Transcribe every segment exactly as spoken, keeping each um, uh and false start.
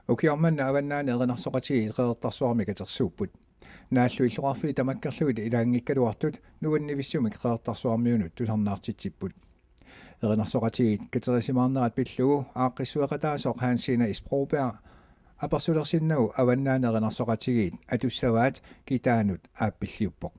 Ukioq manna Avannaani erinarsoqatigiit Qeqertarsuarmi katersuupput. Naallu illoqarfiit tamakkerlugit ilaanngikkaluartut nuannivissumik Qeqertarsuarmiunut tusarnaartitsipput. Erinarsoqatigiit katerisimaarnerat pillugu aaqqissueqataasoq Hans Sina Isbroberg apersulersinnagu Avannaani erinarsoqatigiit atussavaat kitaanut aappilliuppoq.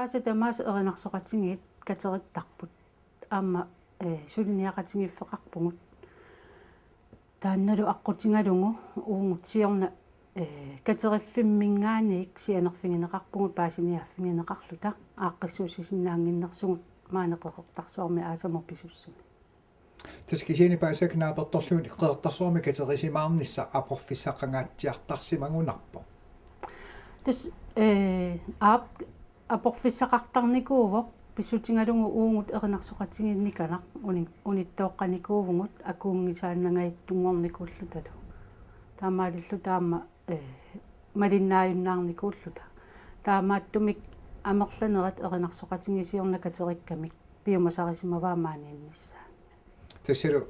Aasat tamaasa erinarsoqatigiit katerittarput. Aamma, eh, suliniaqatigiiffeqarpugut. Taannalu aqqutigalugu uagut siorna, eh, kateriffimminngaanniit sianerfigineqarpugut paasiniaaffigineqarluta aaqqissuussisinnaannginnersugut maani Qeqertarsuarmi aasamut pisussami. Tassa kisianni paasisakka naapertorlugit Qeqertarsuarmi katerisimaarnissaq aporfissaqangaatsiartarsimagunarpoq. Tassa, eh, aap, aporfissaqartarnikuuvoq pissutigalugu uagut erinarsoqatigiinnikanaq uni-, unittooqqanikuuvugut akuunngisaannangajattunngornikuullutalu. Taamaalilluta aamma, eh, malinnaajunnaarnikuulluta. Taamaattumik amerlanerit erinarsoqatigiit siorna katerikkamik piumasarisimavaat maaniinnissaat. Tassalu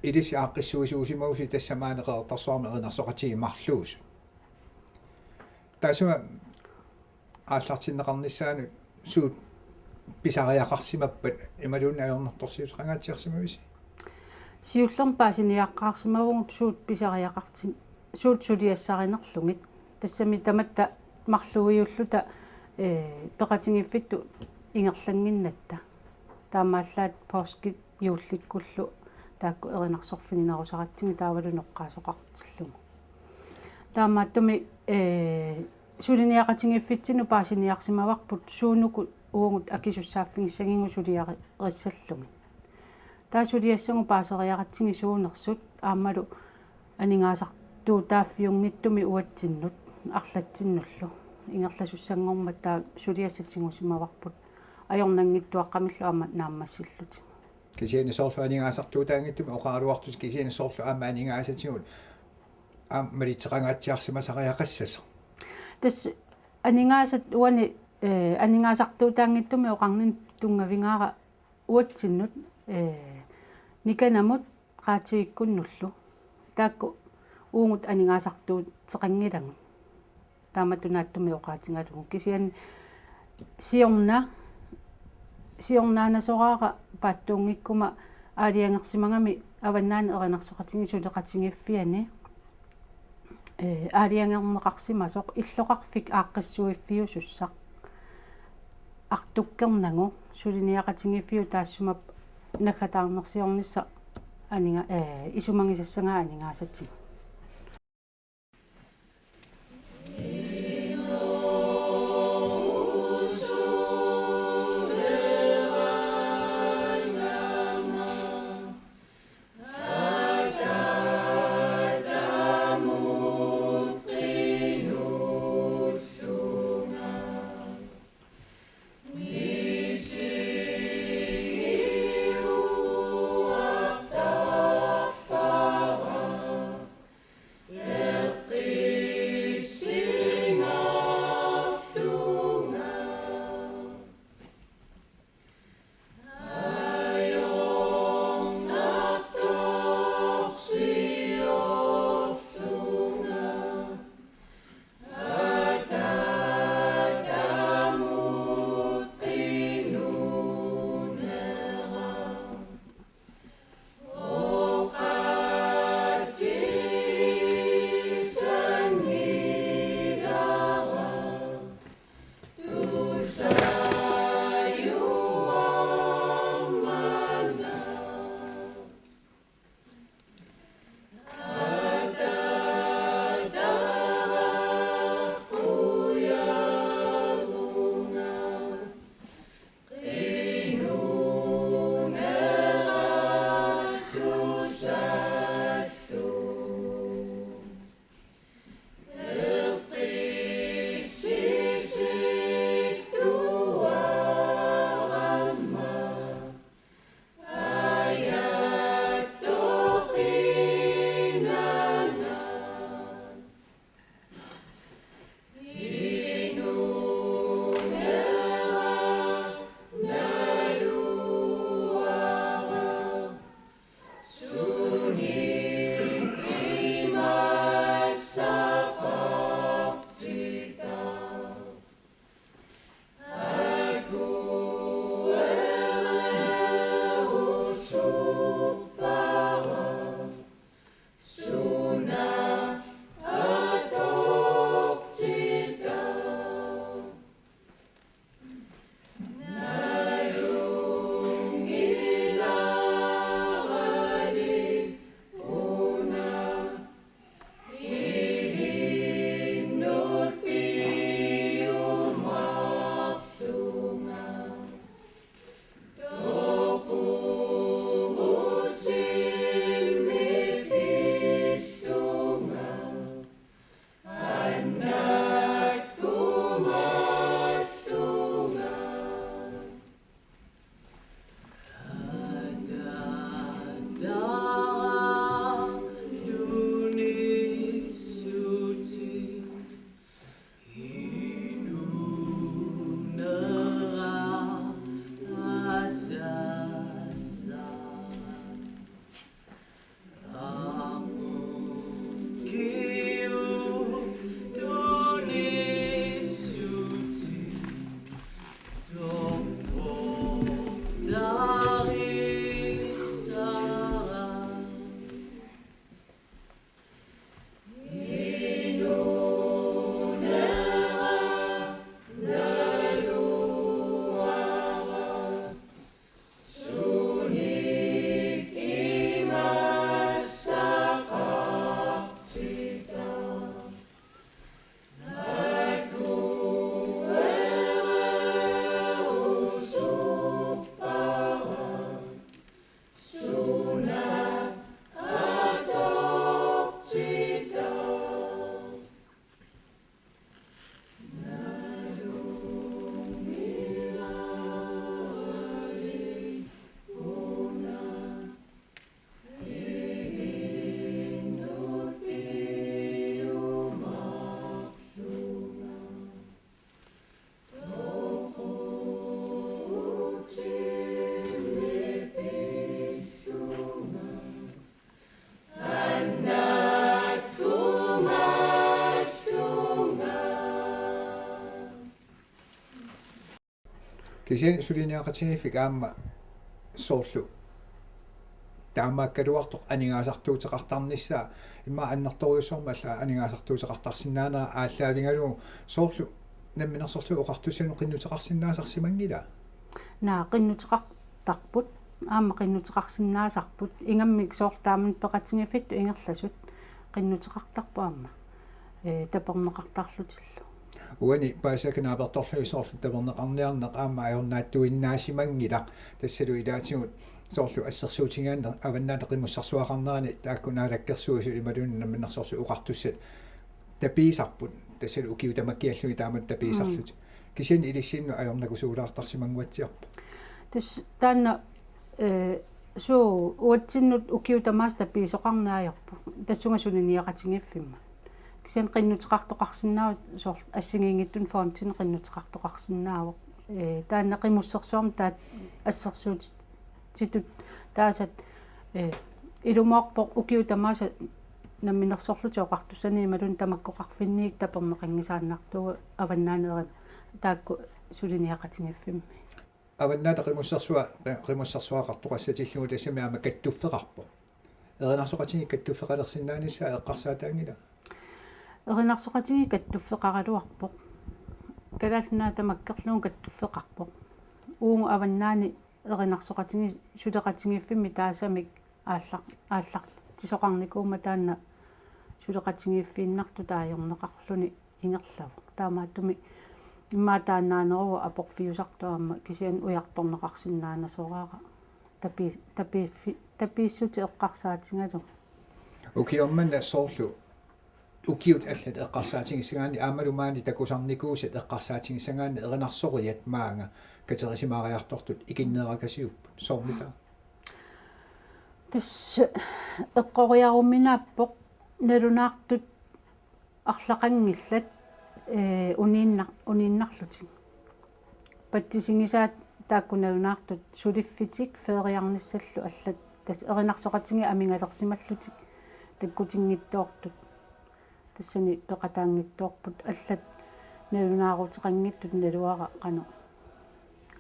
ilissi aaqqissuisuusimavusi tassa maani Qeqertarsuarmi erinarsoqatigiit marluusut. Taassuma aallartinneqarnissaanut suut pisariaqarsimappat imaluunniit ajornartorsiuteqangaatsiarsimavisi? Siullermik paasiniaqqaarsimavugut suut pisariaqartin-, suut suliassarinerlugit. Tassami tamatta marluiulluta, ee, peqatigiiffittut ingerlannginnatta. Taamaallaat poorskit juullikkullu taakku erinarsorfiginerusaratsigit taavalu noqqaasoqartillugu. Taamaattumik, ee, suliniaqatigiiffitsinnut paasiniarsimavarput suunuku uagut akisussaaffigissagigut suliarissallugit. Taava suliassagut paaseriaratsigit suunersut aammalu aningaasartuutaaffiunngitsumik uatsinnut arlatsinnullu ingerlasussanngormat taava suliassat tigusimavarput ajornanngitsuaqqamillu aamma naammassillutik. Kisianni soorlu aningaasartuutaanngitsumik oqaraluartusi kisianni soorlu aamma aningaasatigut aamma malitseqangaatsiarsimasariaqassasoq. Tassa aningaasat uani, ee, aningaasartuutaanngitsumik oqarninni tunngavigaara uatsinnut, ee, nikanamut qaatigikkunnullu. Taakku uagut aningaasartuuteqanngilagut. Taamatut naatsumik oqaatigalugu. Kisianni siorna, siornaanasoraara paatsuunngikkuma aalajangersimagami avannaani erinarsoqatigiit suleqatigiiffianni, ee, aalajangerneqarsimasoq illoqarfik aaqqissuiffiusussaq artukkernagu suliniaqatigiiffiup taassuma naggataarnersiornissaq aninga-, ee, isumagisassagaa aningaasatigut. Kisianni suliniaqatigiiffik aamma soorlu taamaakkaluartoq aningaasartuuteqartarnissaa, immaqa annertoorujussuarmik allaat aningaasartuuteqartarsinnaanera aallaavigalugu, soorlu Namminersorlutik Oqartussanut qinnuteqarsinnaasarsimanngilaa? Naa, qinnuteqartarput, aamma qinnuteqarsinnaasarput, ingammik soorlu taamani peqatigiiffittut ingerlasut qinnuteqartarput aamma, ee, taperneqartarlutillu. Uani paasisakka naapertorlugit soorlu taperneqarniarneq aamma ajornaattuinnaasimanngilaq, tassalu ilaatigut soorlu assersuutigigaanni Avannaata Qimussersuaqarnerani taakku Naalakkersuisut imaluunniit Namminersorlutik Oqartussat tapiisarput, tassalu ukiut tamakkiallugit taamatut tapiisarlutik. Mm. Kisianni ilissinnut ajornakusuulaartarsimannguatsiarpoq. Tassa taanna, ee, suu, uatsinnut ukiut tamaasa tapiisoqarneq ajorpoq. Tassunga suliniaqatigiiffimmat. Kisianni qinnuteqartoqarsinnaavoq soorlu assigiinngitsunik fondini qinnuteqartoqarsinnaavoq. Ee, taanna Qimussersuarmi taava assersuutitut taasat, ee, ilumoorpoq ukiut tamaasa Namminersorlutik Oqartussani imaluunniit tamakkoqarfinni taperneqanngisaannartuuvoq Avannaani Eri-, taakku suliniaqatigiiffimmi. Avannaata Qimussersua-, Qimussersuaqartoqassatillugu tassami aamma kattuffeqarpoq. Erinarsoqatigiit kattuffeqalersinnaanissaat eqqarsaataanngilaa? Erinarsoqatigiit kattuffeqaraluarpoq. Kalaallit Nunaat tamakkerlugu kattuffeqarpoq. Uagut Avannaani erinarsoqatigiit suleqatigiiffimmi taasamik aallar-, aallartitsisoqarnikuummat taanna suleqatigiiffiinnartutut ajorneqarluni ingerlavoq. Taamaattumik immaqa taannaaneruvoq aporfiusartoq aamma kisianni ujartorneqarsinnaanasoraara tapi-, tapiiffi-, tapiissutit eqqarsaatigalugu. Ukiormanna soorlu ukiut allat eqqarsaatigissagaanni aammalu maani takusarnikuusat eqqarsaatigissagaanni erinarsoriat maanga katerisimaariartortut ikinneerakasiupput. Soormita? Tassa eqqoriaruminaappoq nalunaartut arlaqanngillat, ee, uniinnar-, uniinnarlutik. Patsisigisaat taakku nalunaartut suliffitik feeriarnissallu allat tassa erinarsoqatigiit amigalersimallutik takkutinngitsoortut. Tassani peqataanngitsoorput allat nalunaaruteqanngitsut naluara qanoq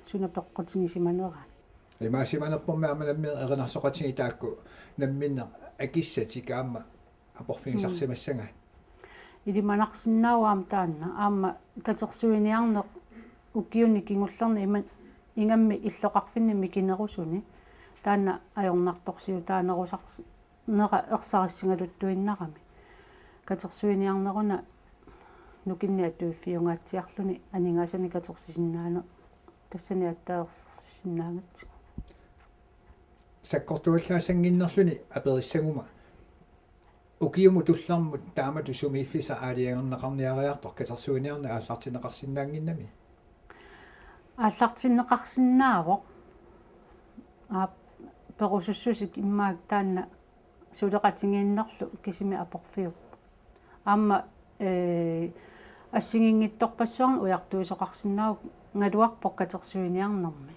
suna peqqutigisimaneraat. Imaasimanerpummi aamma nammineq erinarsoqatigiit taakku namminneq akissatik aamma aporfigisarsimassagaat. Mm. Ilimanarsinnaavoq aamma taanna, aamma katersuiniarneq ukiuni kingullerni ima-, ingammik illoqarfinni mikinerusuni taanna ajornartorsiutaanerusars-, nera ersarissigaluttuinnarami. Katersuiniarneruna nukinnik atuiffiungaatsiarluni aningaasanik katersisinnaaneq tassani aatsaat ersersisinnaagatsigu. Sakkortuallaassanginnerluni aperissaguma: Ukiumut tullermut taamatut sumiiffissaq aalajangerneqarniariartoq katersuiniarneq aallartinneqarsinnaannginnami? Aallartinneqarsinnaavoq. Aap, perusussusik immaqa taanna suleqatigiinnerlu kisimi aporfiuvoq. Aamma, ee, assigiinngitsorpassuarnik ujartuisoqarsinnaagaluarpoq katersuiniarnermi.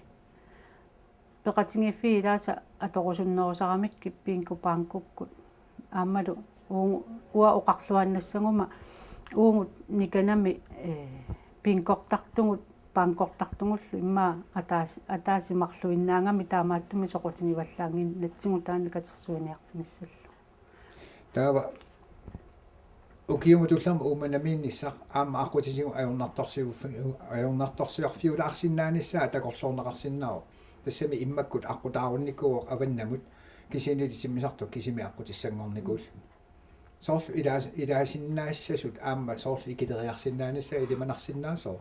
Peqatigiiffiit ilaasa atorusunnerusaramikkit bingo bankokkut. Aammalu uu-, uanga oqarluaannassaguma uagut nikanami, ee, bingortartugut, bankortartugullu immaqa ataas-, ataaseq marluinnaagami taamaattumik soqutigivallaannginnatsigu taanna katersuiniarfigissallugu. Taava ukiumut tullermut Uummannamiinnissaq aamma aqqutisigut ajornartorsiorfi-, ajornartorsiorfiulaassinnaanissaa takorloorneqarsinnaavoq. Tassami immakkut aqqutaarunnikuuvoq avannamut kisiannili timmisartoq kisimi aqqutissanngornikuulluni. Soorlu ilaas-, ilaasinnaassasut aamma soorlu ikileriarsinnaanissaat ilimanarsinnaasoq?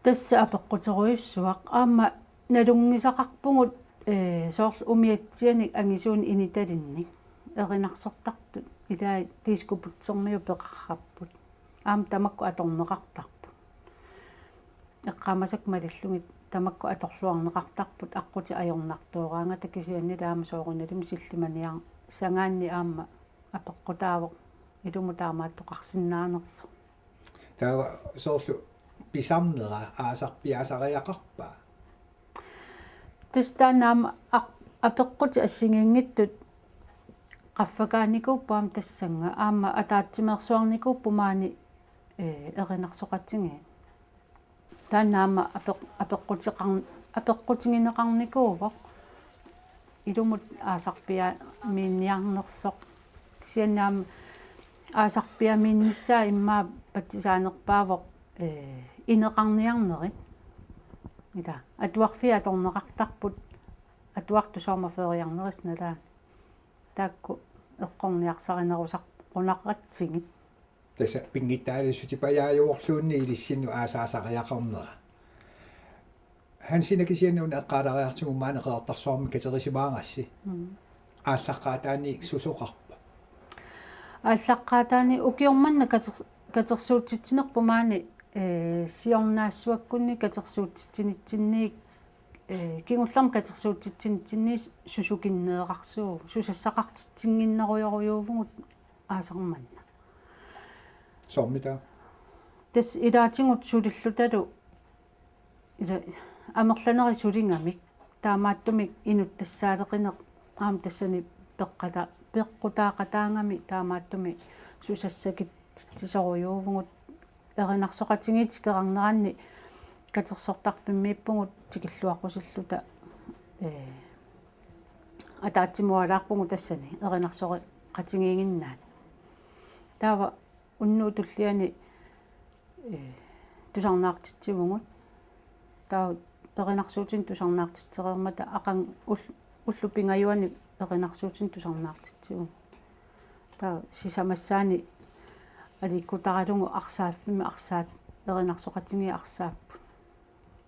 Tassa apeqquterujussuaq aamma nalunngisaqarpugut, ee, soorlu umiatsianik angisuunik initalinnik erinarsortartut ilaat Disko Butsermiut peqarrapput. Aamma tamakku atorneqartarput. Eqqaamasakka malillugit tamakku atorluarneqartarput aqqutit ajornartooraangata kisiannili aamma soorunalimi sillimaniarsagaanni aamma apeqqutaavoq ilumut taamaattoqarsinnaanersoq. Taava soorlu pisarnera aasaq piaasariaqarpa? Tassa taanna aamma aq-, apeqqutit assigiinngitsut qaffakaanikuupput aamma tassannga aamma ataatsimeersuarnikuupput maani, ee, erinarsoqatigiit. Taanna aamma apeq-, apeqquteqarn-, apeqqutigineqarnikuuvoq. Ilumut aasarpiaamiinniarnersoq. Kisianni aamma aasarpiaamiinnissaa immaqa patsisaanerpaavoq, ee, ineqarniarnerit. Ila, atuarfiit atorneqartarput, atuartut sommerferiarnerisa nalaani. Taakku eqqorniarsarinerusaqqunaratsigit. Tassa pinngitsaaliissutipajaajuvorluunniit ilissinnut aasaasariaqarnera. Hansina, kisianni una eqqaalariartigu maani Qeqertarsuarmi katerisimaarassi. Mm. Aallaqqaataaniit susoqarpa? Aallaqqaataaniit ukioq manna kater-, katersuutitsinerput maani, ee, siornaassuakkunni katersuutitsinitsinniit, ee, kingullermik katersuutitsinitsinniit susukinneeqarsuuvugut, susassaqartitsinnginnerujorujuuvugut aasaq manna. Soormita? Tassa ilaatigut sulillutalu ila amerlanerit suligamik, taamaattumik inuttassaaleqineq aamma tassani peqqata-, peqqutaaqataagami taamaattumik susassakitsisorujuuvugut. Erinarsoqatigiit tikerarneranni katersortarfimmiippugut tikilluaqqusilluta, ee, ataatsimoorlaarpugut tassani erinarsoqatigiiginnaat. Taava unnuup tulliani, ee, tusarnaartitsivugut. Taava erinarsuutinik tusarnaartitsereermata aqagu ul-, ullut pingajuanni erinarsuutinik tusarnaartitsivugut. Taava sisamassaani aliikkutaralugu arsaaffimmi arsaat, erinarsoqatigiit arsaapput.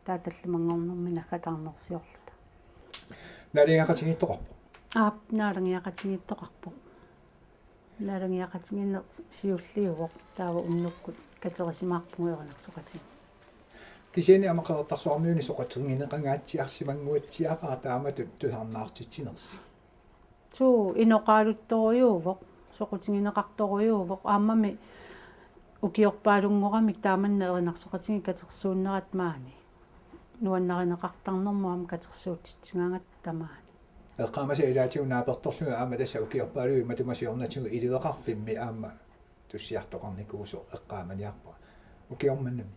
Taava tallimanngornermi naggataarnersiorluta. Naalagiaqatigiittoqarpoq? Aap, naalagiaqatigiittoqarpoq. Naalagiaqatigiinneq siulliuvoq, taava unnukkut katerisimaarpugut erinarsoqatigiit. Kisianni aamma Qeqertarsuarmiuni soqutigineqangaatsiarsimannguatsiaqaaq taamatut tusarnaartitsinersi. Suu, inoqaaluttorujuuvoq, soqutigineqartorujuuvoq, aammami ukiorpaalunngoramik taamanna erinarsoqatigiit katersuunnerat maani. Nuannarineqartarnermut aamma katersuutitsigaangatta tamaani. Eqqaamasat ilaatigut naapertorlugit aamma tassa ukiorpaaluit matuma siornatigut iliveqarfimmi aamma tussiartoqarnikuusoq eqqaamaniarpara. Ukioq mannami?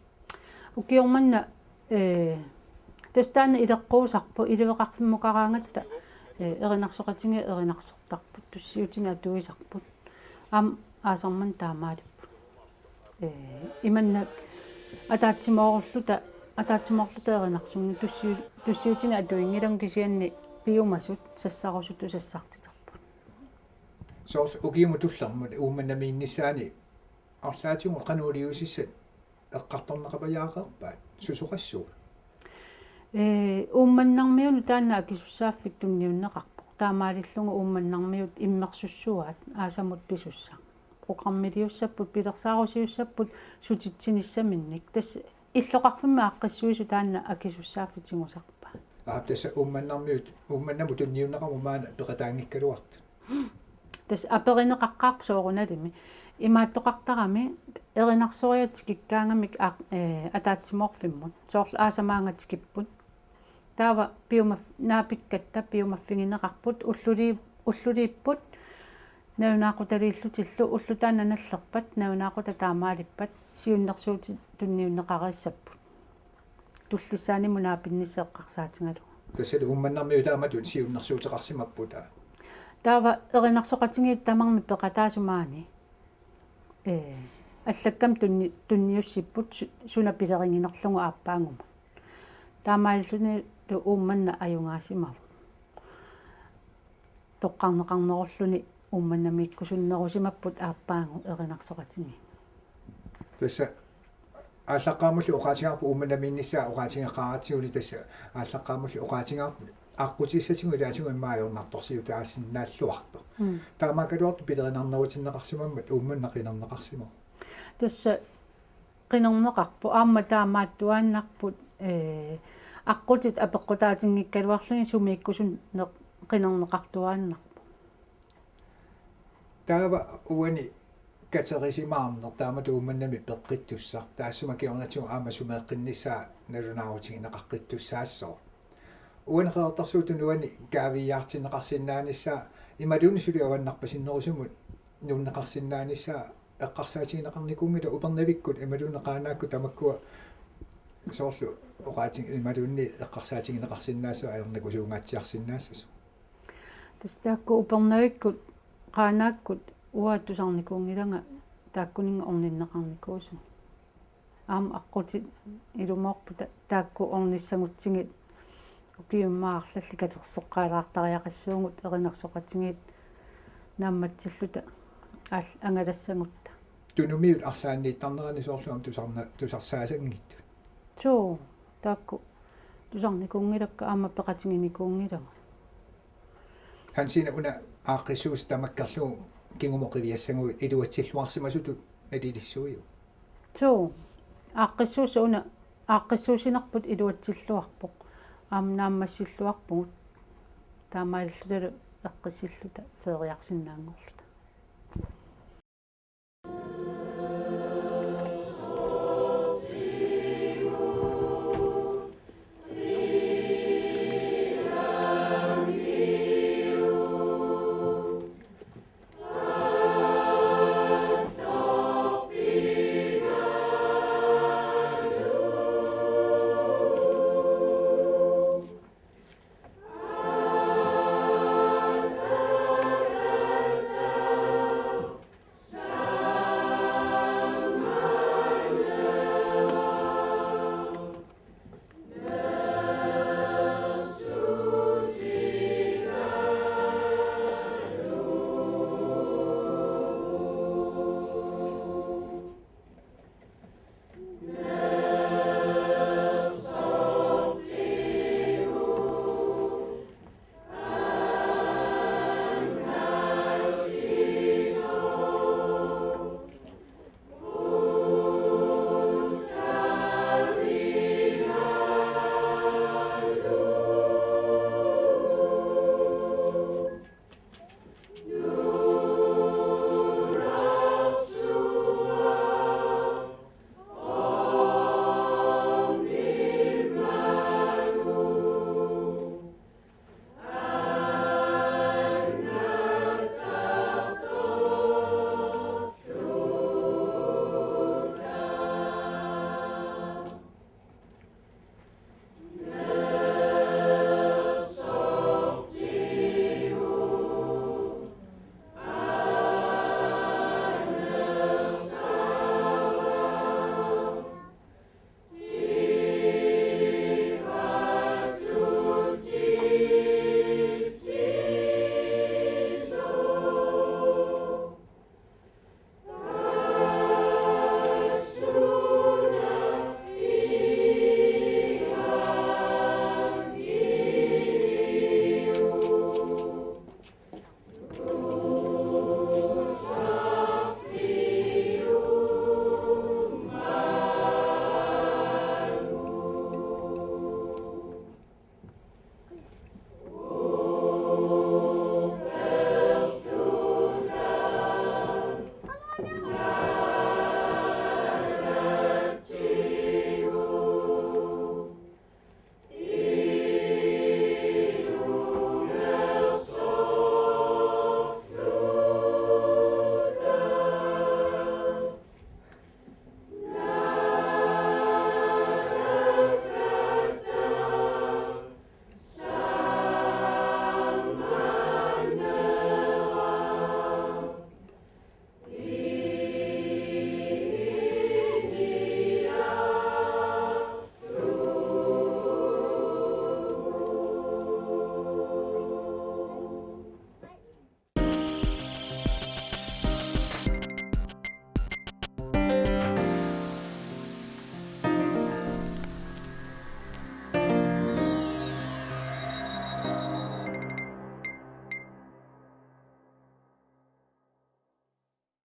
Ukioq manna, ee, tassa taanna ileqquusarpoq, iliveqarfimmukaraangatta, ee, erinarsoqatigiit erinarsortarput, tussiutinik atuisarput. Aamma aasaq manna taamaalipput. Ee, imannak ataatsimoorluta, ataatsimoorluta erinarsunngillat, tussi-, tussiutinik atuinngilagut, kisianni piumasut sassarusutut sassartiterput. Soorlu ukiumut tullermut Uummannamiinnissaani arlaatigut qanoq iliuusissat eqqartorneqapajaaqaat, susoqassuugut? Ee, Uummannarmiunut taanna akisussaaffik tunniunneqarpoq. Taamaalillugu Uummannarmiut immersussuaat aasamut pisussaq. Programmiliussapput, pilersaarusiussapput sutitsinissaminnik. Tassa illoqarfimmi aaqqissuisoq taanna akisussaaffik tigusarpaat. Aap, tassa Uummannarmiut, Uummannamut tunniunneqarmat maani peqataanngikkaluartut. Tassa aperineqaqqaarpoq soorunalimi. Imaattoqartarami, erinarsoriat tikikkaangamik a-, ee, ataatsimoorfimmut. Soorlu aasaq maanga tikipput. Taava piumaf-, naapikkatta piumaffigineqarput, ulluli-, ulluliipput, nalunaaqutaliillutillu, ulloq taanna nallerpat, nalunaaqutat taamaalippat, siunnersuutit tunniunneqareersapput. Tullissaanimut naapinnissaq eqqarsaatigalugu. Tassa Uummannarmiut taamatut siunnersuuteqarsimapput, aa? Taava erinarsoqatigiit tamarmik peqataasut maani. Ee, allakkami tunni-, tunniussipput su-, suna pileriginerlugu aappaagumut. Taamaalillunilu Uummannaq ajugaasimavoq. Toqqarneqarnerulluni Uummannamiikkusunnerusimapput aappaagu erinarsoqatigiit. Tassa aallaqqaammulli oqaatigaarput, Uummannamiinnissaa oqaatigeqaratsiguli, tassa aallaqqaammulli oqaatigaarput aqqutissatigut ilaatigut immaqa ajornartorsiutaasinnaalluartoq. Mm. Taamaakkaluartoq pilerinarnerutinneqarsimammat Uummannaq qinerneqarsimavoq. Tassa qinerneqarpoq, aamma taamaattuaannarput, ee, aqqutit apeqqutaatinngikkaluarluni sumiikkusunneq qinerneqartuaannarpoq. Taava uani katerisimaarneq taamatut Uummannami peqqittussaq, taassuma kingornatigut aamma sumeeqqinnissaa nalunaarutigineqaqqittussaassooq. Uani Qeqertarsuup Tunuani kaaviiaartinneqarsinnaanissaa imaluunniit suli avannarpasinnerusumut nuunneqarsinnaanissaa eqqarsaatigineqarnikuunngilaq, Upernavikkut imaluunniit Qaanaakkut tamakkua Soorlu oqaatigin imaluunniit eqqarsaatigineqarsinnaassasoq ajornakusuungaatsiarsinnaassasoq. Tassa taakku Upernavikkut Qaanaakkut uanga tusarnikuunngilanga taakkuninnga orninneqarnikuusut. Aamma aqqutit ilumoorput ta- taakku ornissagutsigit ukiummaarlalli katerseqqaalaartariaqassuugut erinarsoqatigiit naammatsilluta aal- angalassagutta. Tunumiut arlaanniittarnerani soorlu aamma tusarna- tusarsaasanngitsut. Suu, taakku tusarnikuunngilakka aamma peqatiginikuunngilanga. Hansine, una aaqqissuusoq tamakkerlugu kingumut qiviassaguit iluatsilluarsimasutut nalilissuiuk? Suu, aaqqissuusoq una aaqqissuussinerput iluatsilluarpoq. Aamma naammassilluarpugut. Taamaalillutalu eqqissilluta feeriarsinnaanngorluta.